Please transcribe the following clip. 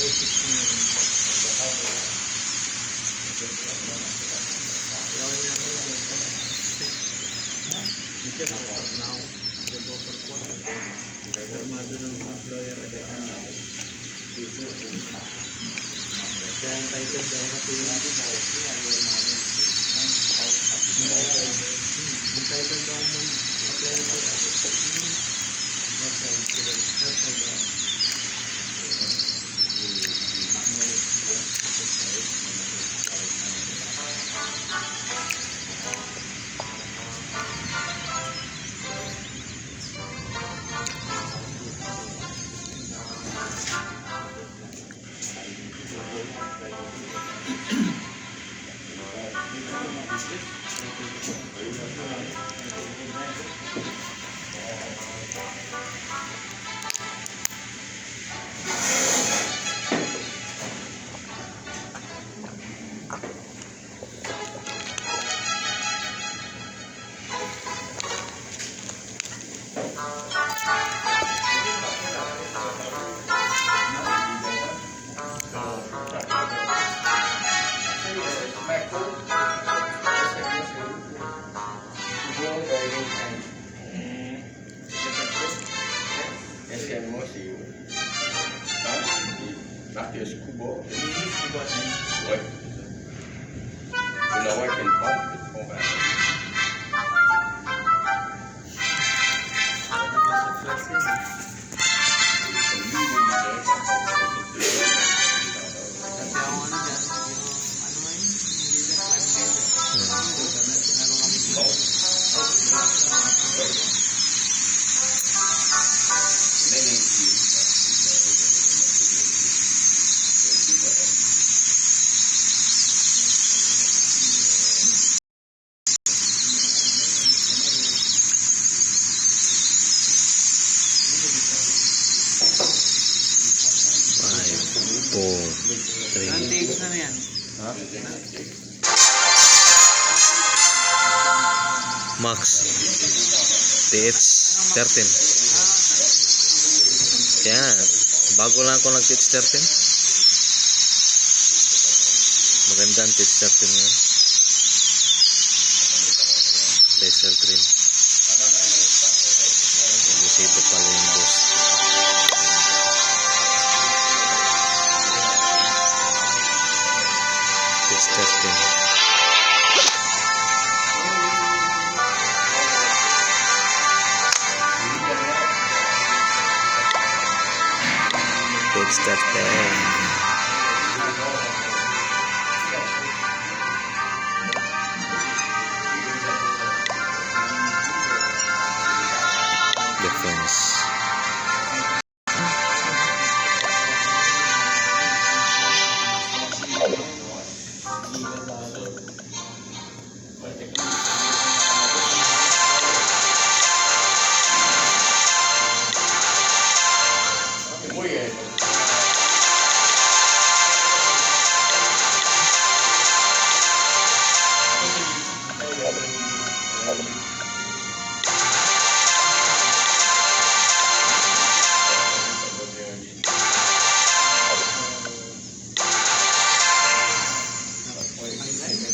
Kaya entitled daw kasi entitled daw mag-apply ng website website daw. Moi, c'est Marc Scuba. Ouais. Tu l'avoir avec une pompe, puis tu pompes à Lui, il dirait que la pompe, c'est Dati ako ano dyan, yung ano nga yun, yung leader, climb leader. Meron kami Bon. Ouais. Même ainsi, Five, four, three. Anong TH na yan? Max. TH 13. Kaya, bago lang ako nag TH 13. Maganda ang TH 13 ngayon. Laser green. Lucido pala yung boss. TH 13. TH 13.